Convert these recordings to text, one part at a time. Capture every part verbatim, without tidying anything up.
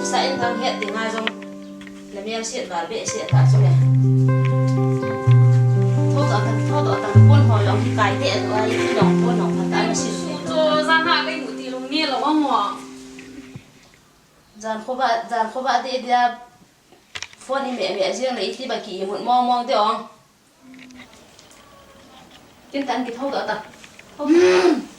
Sa in thang het ding a jong. Na mial siat val behseh ta chu le. Tho ta ta, tho ta ta, pon ho jong hi kai te a, i ti jong pon jong phat ta na si. Su chu jan ha kai mu ti lung ni lo ong mo. Jan kho ba, jan kho ba de dia. Phone i me me jing le i ti ba ki i mut mong mong de ong. Tin tan ki tho ta ta. Tho ta.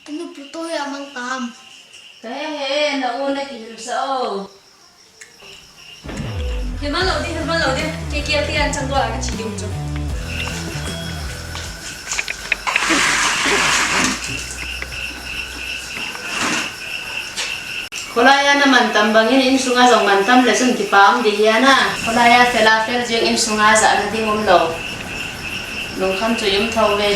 Inu puto ya mang tam. Ka he he, na u na kihilsa o. Hilman lo di, hilman lo di. Ke ke ti an chang dua ka chi ding chu. Kholai a na mantam bangin insunga jong mantam le chun kipah um ding ahi na. Kholai a fel a fel jing insunga jahna ding umlou. Lungkham chu i um thou ve.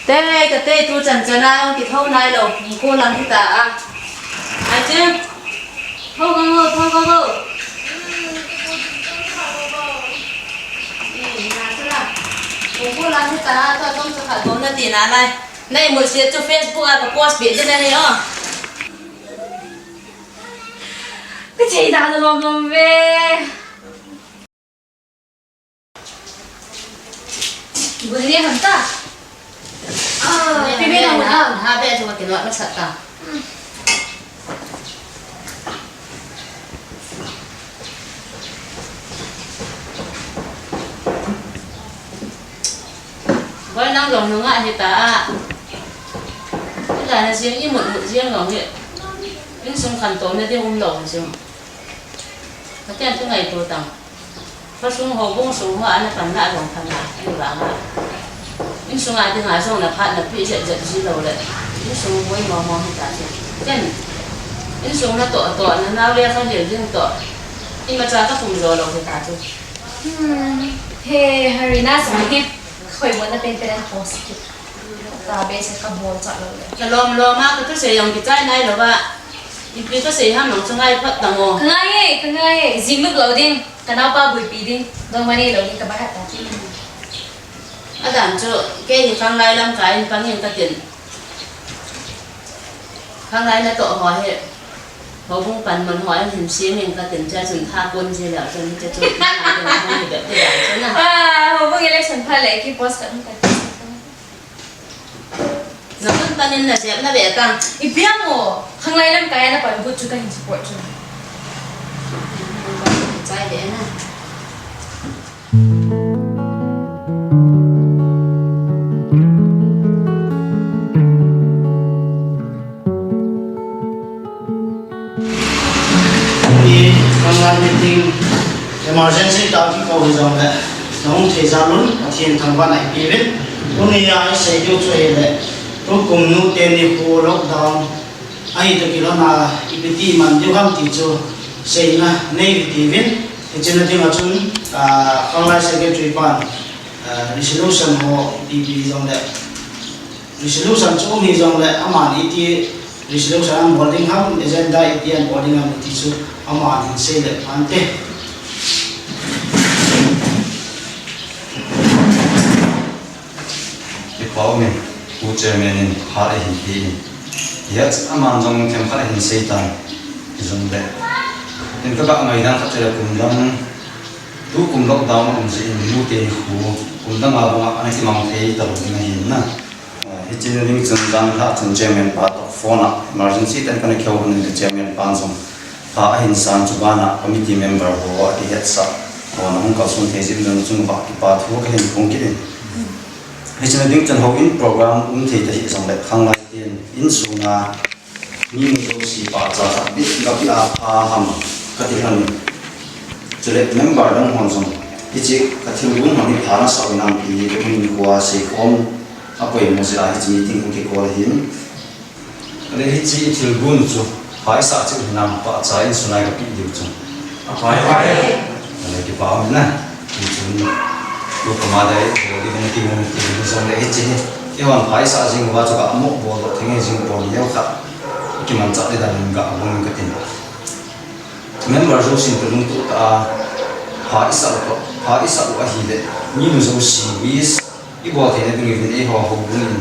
Te, ka te tu chan chan a, kithou nailou, ni ko lang hita a. Ai che. Thou ka ngo, thou ka ngo. Ni, na chu la. Ni ko lang hita a, to tong chu khat bou na ti nalai. Na imut se chu Facebook a ka post be ding ahi o. Ka chei da lom lom ve. Guni ne hanta. Ah, pimi na hanta. Ha be chu ka kinot masat ta. Boi nang jong nunga hita a. Ila na jing imut mut jing jong hi. Insung khantouna ding umlou jing. Ka ken tu ngai tu tang. Khosung houbung sung ho ana panna jong phatna, ahivanga insunga dinga jong na phatna pi jet jet ji lou le, insung boi mong mong hita chu. Ken, insung natoh toh, na nao le kha lil ding toh, imacha kakum jo lou hita chu. Hmm, he, Harina sung hi, khoi mo na pen pen an post kit. Ka be se ka bol cha lou le. Ka lom lom a, ka thusei jong kichai nailou va. Ipi thusei ham nang chu ngai phot tang o. Ka ngai e, ka ngai e. Jing lut lou ding. Ka naopa buipi ding. Dong mani lou ding ka ba hat ta. Adam chu, kei hi khanglai lamkai in pang in ka tin. Khanglai natoh ho hi. Houbung panmun ho in hin sem in ka tin, chua chun tha kon ji leh chun hiche chu, na, na, na, na, na, na, na, na. Ah, houbung election phat le ki post ka um ka. Na mun tan in na jep na ve tang. Ipi ham o, khanglai lamkai a na pan vote chu ka hin support chu. Chai ve na. Tuni khanglai meeting emergency tah kikou hijongle, nahung thei jal un, Pathen thangvahna ipeuvin. Tuni a isei diu chu ahile, tukum nu teni khu lockdown ahi toh kilhon a ipi ti iman diu ham ti chu seina nei uvin tiuvin. Hiche na dinga chun, ah, khanglai secretary pan, ah, resolution ho ipi ipi hijongle, resolution chu um hijongle, aman iti resolution an bol ding ham, agenda iti an bol ding ham ti chu aman hin sei le phante. Kipa umin, Pu Chairman in phat ahin pe in. Hijeh chun aman jong themkhat ahin sei tan, hijongle. Ken ka ngaidan khat chu le kum dang, tukum lockdown um jeh in nu teni khu, kum dang a banga ana kimang thei talou ding ahin na. Hiche na ding chun jan lha chun Chairman pa toh Phone a emergency ten kana kihou hon in, chairman pan jong pha ahin san chu bana committee member ho akihetsah hon ahung kalson thei jeh un chunga kipa thu kahin phong kit in. Hiche na ding chun houin program um thei ta hijongle khanglai ten insung a mi nu jouse pahcha khat beh gapeh a pha ham kati lhon in. Chule member dang hon jong hiche kathilgon hon hi pha nasah u hinam ti hi kahin koi a seikhom a poimo jeh a hiche meeting hung kikol ahin. Ale hiche i thilgon u chu pha isah cheh u hinam, pahcha insung a gapeh diu chu. Aphai. Ale kipa um na. Hichun tu kama dai bol ding kati, um ti jongle hiche hi eihon pha isah jing uva chu ga mo bol doh thei nge jing pon neo khat kimanchah ding dan in ga bol in katin. Member jousen kilungtoh tah a pha isah u, pha isah u ahile mi nu jouse wish ibol theina ding uvin eiho houbung in,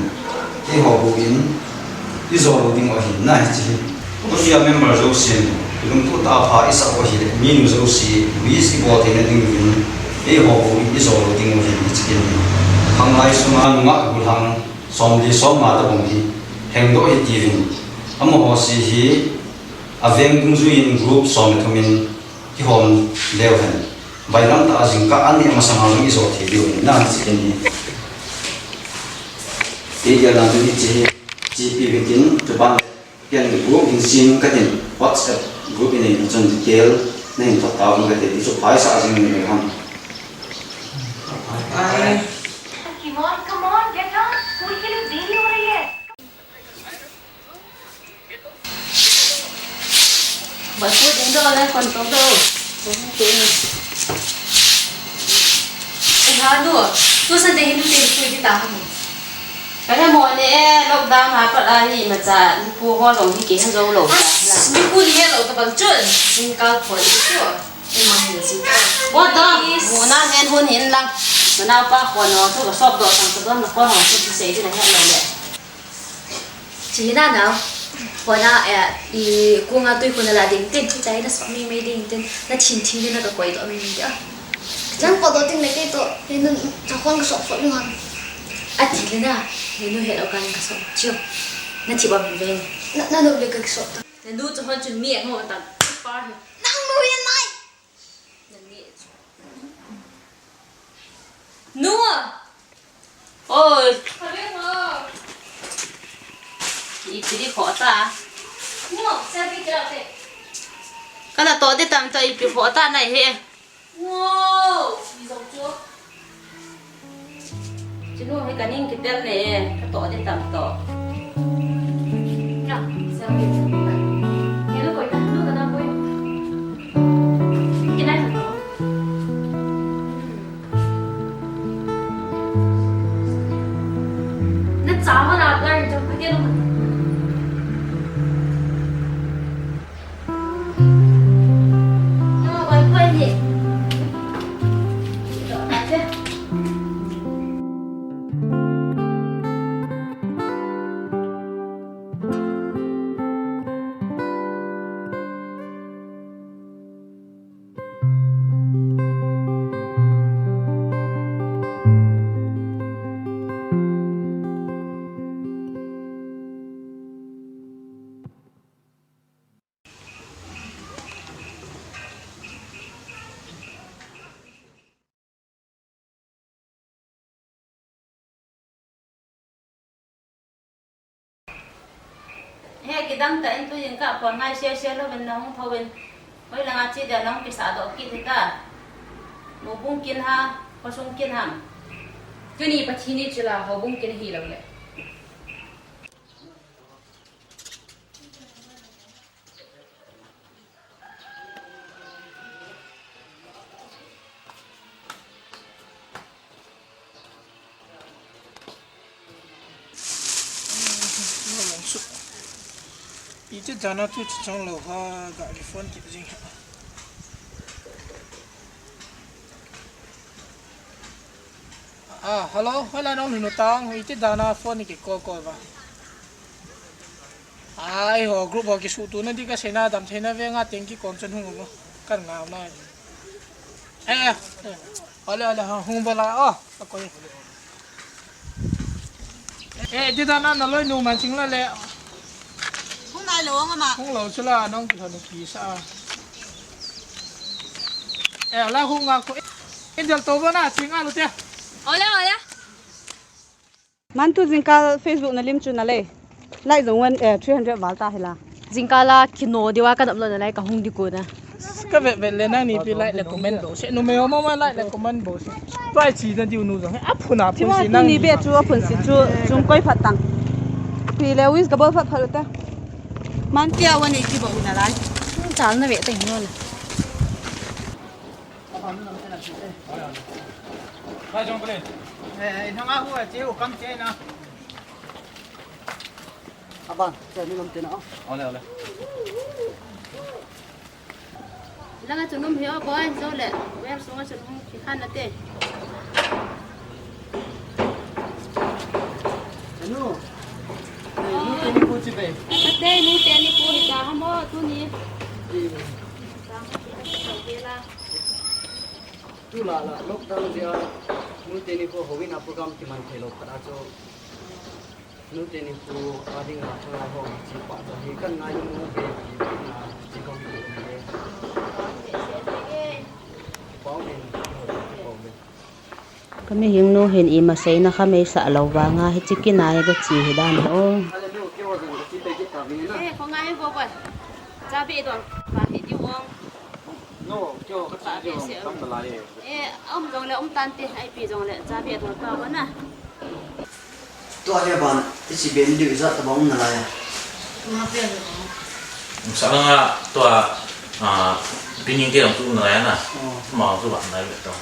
eiho houin ijou lou ding u ahi na hiche hi. Tunia member jousen kilungtoh tah a pha isah u ahile mi nu jouse wish ibol theina ding uvin eiho houin ijou lou ding u ahi hiche kin hi. Khanglai sunga nungah gollhang somli somnga tobang hi hengdoh hitiuvin, amaho se hi aveng dungjuiyin group som le thum in kihom leu hen. Bailam tah a jingkah an neh masang a jong ijou thei diu ahi na hiche kin hi. Kei gel dan chu hiche hi, hiche pi bikin, chuban ken group hin sem katin, WhatsApp group inei chun detail nahin thot tauvin kati, ti chu pha isah jing u ham. Come on, come on, get up. School के लिए देरी हो रही है। Ba pu ding do le kon tong do. Ko te ni. E ha nu, tu san te hin te ku di ta ha mu. Ka he mo ne e, lockdown ha pat a hi imacha nipu ho jong hi kihei jou lou ta. Nipu ni he lou ta bang chun. Sing kal pho di chu. E ma hin sing kal. Bo to, mo na hen hun hin lang. Mana pa ko no tu ka sop do sang ka don na ko ho tu sei di na he lou le. Chi hi na nao. Hona, eh, i kunga tui khu na la ding tin, hichai na sop mei mei ding tin, na thin thin ding na ka koi to mei mei ding. Nang po to tin le kei to, he nu, cha khon ka sop sop nu ham. A ti le na, he nu he lo kan ka sop chiu. Na ti ba mi ve. Na, na nu le ka sop to. Na nu cha khon chun mi a ngo ta. Pa he. Nang nu ye nai. Na mi. Nu. Oi. Ipi di khoh ta. Kana to di tam to ipi khoh ta nai he. Chinu he kaning kitel ne, ka to di tam to. Kinai to. Na chama na plan jong kati no. No, wai koi ni. He kidang ta in tu in ka pon ngai se se lo ben nong tho ben. Hoi langa chi da nong kisa do ki thi ta. Mo bung kin ha, ko sung kin ham. Tuni pa thi ni chila ho bung kin hi lo le. Iti dana tu chang lo ha ga refund ki jing. Ah, hello, hoilai nong lhun u tang, iti dana phone ni kicall call ba. Ai ho group ho kisuh tuna di kasei na dam theina venga teng kikon chun hung u kan ngau na. Eh, eh, ole ole ha hung bela o, akoi. Eh, iti dana naloi nu man ching la le. Lo ngama. Hung lo chula nong ki thanu ki sa. Eh, la hung nga ko. Angel to ba na ching a lo te. Ole, ole. Mantu jingkah Facebook na lim chu na le. Like jong one, eh, three hundred val ta hila. Jingkah la kino diwa ka nap lo na lai ka hung di ko na. Ka vet vet le nang ni pi like le comment bo se. Nu me ma ma like le comment bo se. Tua chi na diu nu jong. A phun a phun si nang ni be chu a phun si chu chung koi phat tang. Pi le wish ka bol phat phat ta. Man tia wa ni ki bo na lai. Chal na ve ta hi no na. Abang, che ni lam te na. Ole, ole. Langa chu num hi o boy, jo le. Wer sunga chu num ki khan na te. Anu. Eh, nu te ni ko chi be. Ate nu te ni ko hi ta ha mo tu ni. Eh. Tu la la, lockdown dia, nu te ni ko houin a program kiman thei lou phat a chu. Nu te ni ko a ding a khanglai ho chi pa ta hi kan ngai mu be ki na chi kong ki ni le. Pau ni ho ko be. Ka mihing nu hin ima seina kha mei sa lo vanga hichi kina hi ka chi hi dan hi o. Eh, ko ngai bo ko. Cha be don. Ba hi di wong. No, kyo ka cha be se. Tam ta lai. Eh, um jong le um tan te, ai pi jong le cha be don pa ko na. Tua le ban, i si ben diu i jat tabang um nalai a. Tua pe lo. Sa langa tua, ah, pining te lang tu um nalai a na. Oh. Ma tu ban nalai le tua.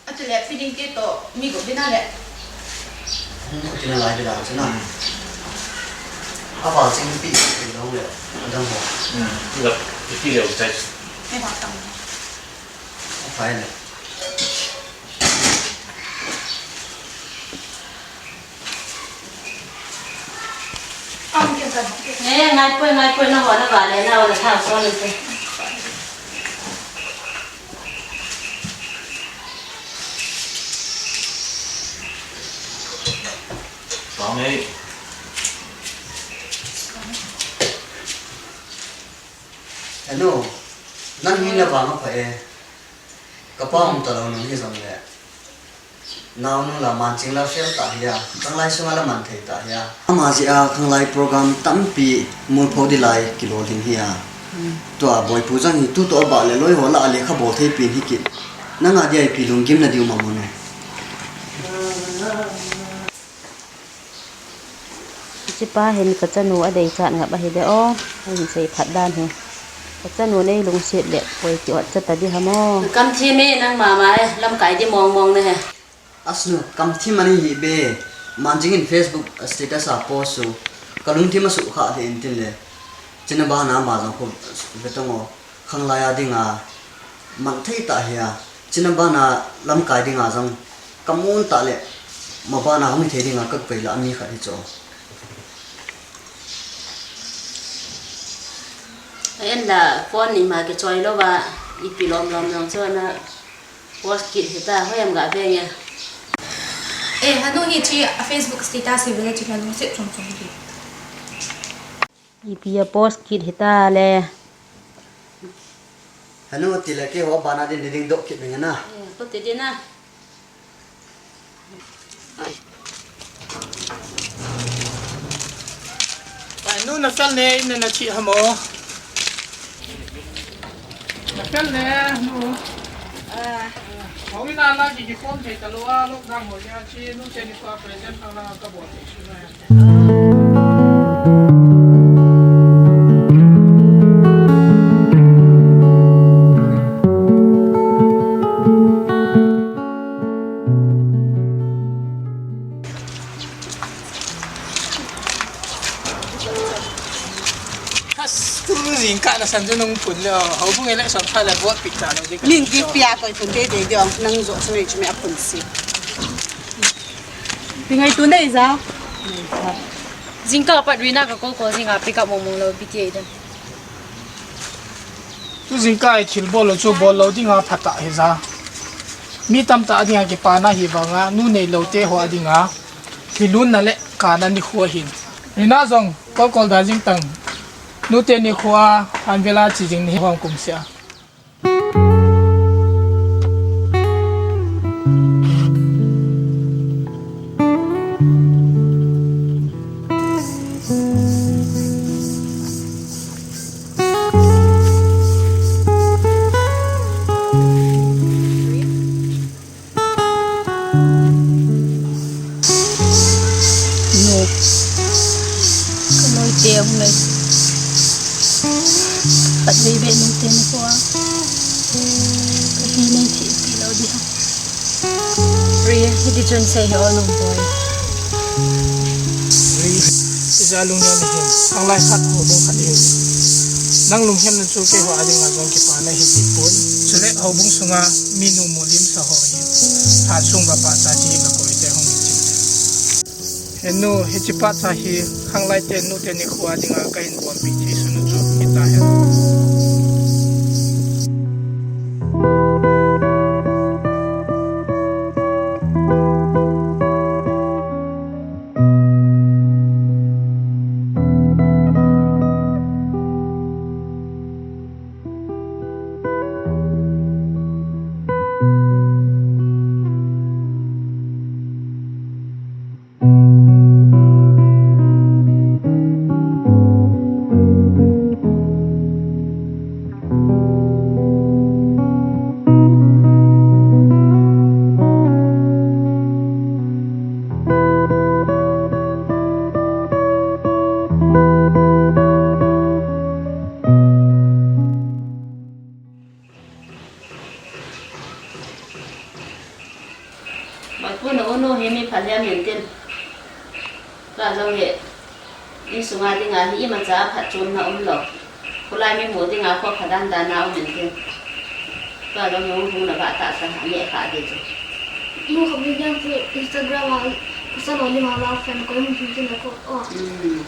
Ati le, feeling te to, mi ko bina le. Hmm, ati na lai bina chana. Hmm. Apa sing pi, pi dong le, adang ho. Hmm, ila, pi le, chai. Me ba tam. Apa le? Eh, ngai poi, ngai poi, na ho na ba le, na ho na tha so ni te. Hello, nang hi na ba ma pa e. Ka pa um ta lo nung hi jong le. Nau nu la man ching la fel ta hi a, khanglai sunga la man thei ta hi a. Ama jeh a khanglai program tampi mul pho di lai kilo ling hi a. Hmm. Tua boipu jang hi tu to ba le loi ho la a le kha bol thei pin hi ki. Nang a dia ipi lunggim na diu ma mun e. Hiche pa hin ka chanu a dei chat ngap ahi de o, a hin sei phat dan hi. Ka chanu nei lungset le poi ki ot chat a di ham o. Kam thi me nang mama e, lamkai di mong mong na he. Asnu, kam thi mani hi be, man jing in Facebook status a post su, ka lungthim a sukha le in tin le. China ba na ma jong ko ve tong o. Khanglai a dinga man thei ta hi a, china bana lamkai dinga jong ka mun ta le, ma bana hung thei dinga ka koi la mi khat hi chu. En la phone ni ma ke choi lo ba, ipi lom lom jong chu na post kit hi ta, hoi am ga ve nge. Eh, hanu hi chi a Facebook status hi ve le chi na lungset chom chom hi. Ipi a post kit hita le. Hanu ti le keiho bana din ding doh kit ding na. Eh, ko ti din na. Pai nu na fel ne, na na chi hamo. Na fel ne, nu. Ah. Houin a la ki ki phone thei ta lou a, lockdown ho a chi nu che ni pa present thang la ka bol thei su na. Has, tu jingkah na san chu nung pun le, houbung election pha le vote pi ta lo jing. Ning ki pia koi pun de de de, nang jo sa nei chu me a pun si. Pi ngai tu nei ja. Jingkah pat Rina ka call call jing a pick up mong mong lou, P T A dan. Tu jingkah i thil bol lou chu bol lou dinga phatah hija. Mi tamtah dinga kipana hi vanga nu neilou te ho dinga thilunna le kana nikho ahin. Nina jong kolkol da jing tang. Nute nikho a anvela chi jing ni hom kum sia. Nu. Ka noi te hung nei. Khat vei vei nu te nikho a. Ka hi nei thei ti lou di ha. Ri, hiti chun sei hi o nung poi. Ri, ija lungnem hi. Ang lai khat ho bong khat hi. Nang lunghem na chu keiho a dinga jong kipana hi ti pon. Chule houbung sunga minu mulim sa ho hi. Phat sung va pahcha chi hi ka koi te hung hi chi. Henu, hiche pahcha hi, khanglai te nu te nikho a dinga kahin bolpeh thei sunu chu hita hen. Mai pu na unu hi mi phalhem hin tin. Ka jong hi insunga dinga hi imacha phatchomna umlou. Khulai mi mu dinga kho phadan dan a um hin tin. Ka jong hi hung hung na ba ta sa ha ne kha de chu. Mu kho mi jang chu Instagram a sa lo ni ma ba fan ko hung tin tin ko. Oh. Hmm.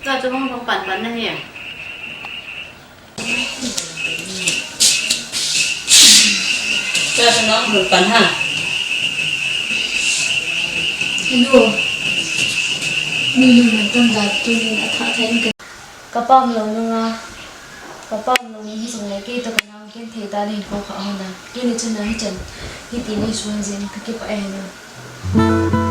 Ka jong hung hung pan pan na hi. Ka sa nong lun pan ha. Hello. Mi lun man tam da tu ni a tha tha in ka. Ka pam lo nung a. Ka pam lo nung hi sung le kei to ka nang ken thei ta le ko kha hona. Kei le chun a hi chan. Hiti ni suan jin ka kipah e na.